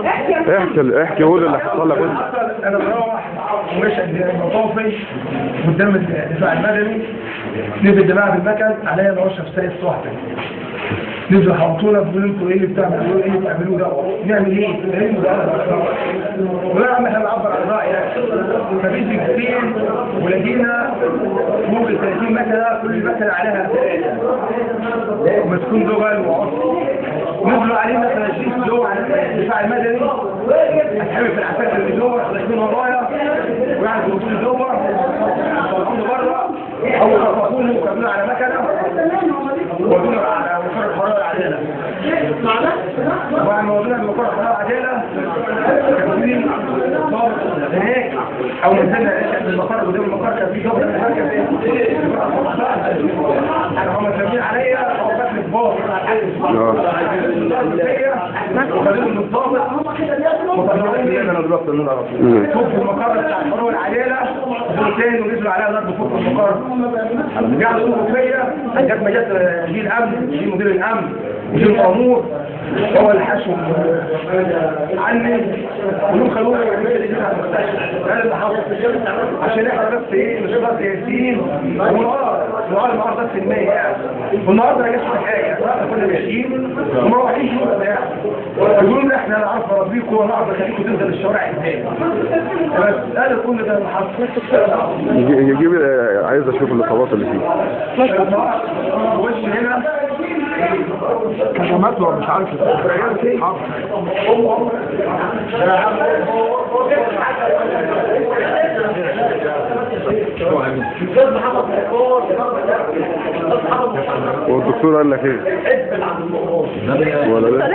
احكي احكي قول اللي حصل لك. انا مروح وماشي المطافي قدام الدفاع المدني، نزل جماعة بالمكن عليا نوشه في سايق صاحبي، نزلوا حوطونا بيقولوا انتوا ايه اللي بتعملوه، ايه اللي بتعملوه ده؟ نعمل ايه؟ لا يا عم احنا بنعبر عن راينا. ففي سكتين ولقينا فوق ال 30 مكنه، كل مكنه عليها ثلاثة ومسكون دول وعصر. نزلوا علينا خنازير جوه على الدفاع المدني، اتحمل في العساكر اللي جوه داخلين ورايا وقعدوا يقولوا جوه، طلعوني بره اول ما رفعوني وكملوا على مكنه ودونا على مقر الحرارة العدالة. وبعد ما ودونا لمقر الحرارة العدالة كان في ضابط هناك، او نزلنا المقر قدام المقر كان في ضابط هناك، هم سامين عليا وقفت الباص وخدوني من الضابط وطلعوني فوق المقر بتاع الحرارة العدالة دور تاني، ونزلوا عليها ضرب فوق المقر، قعدوا يضربوا فيا لغاية ما جت جه الامن، جه مدير الامن وجه الامور هو اللي حشوا عني، كلهم خلوني على المستشفى. ده اللي حصل عشان احنا بس ايه نشوفها سياسيين ونقعد النهارده في المية يعني. والنهارده ما جاش في حاجة، النهارده كنا ماشيين ومروحين شغل يعني، يقولوا لنا احنا هنعرف نربيكم ونعرف نخليكم تنزل الشوارع ازاي. بس قال كل ده اللي حصل. يجيب عايز اشوف الاصابات اللي فيه. وش هنا كشمات ولا مش عارف. والدكتور قال لك ايه؟ ولا لا؟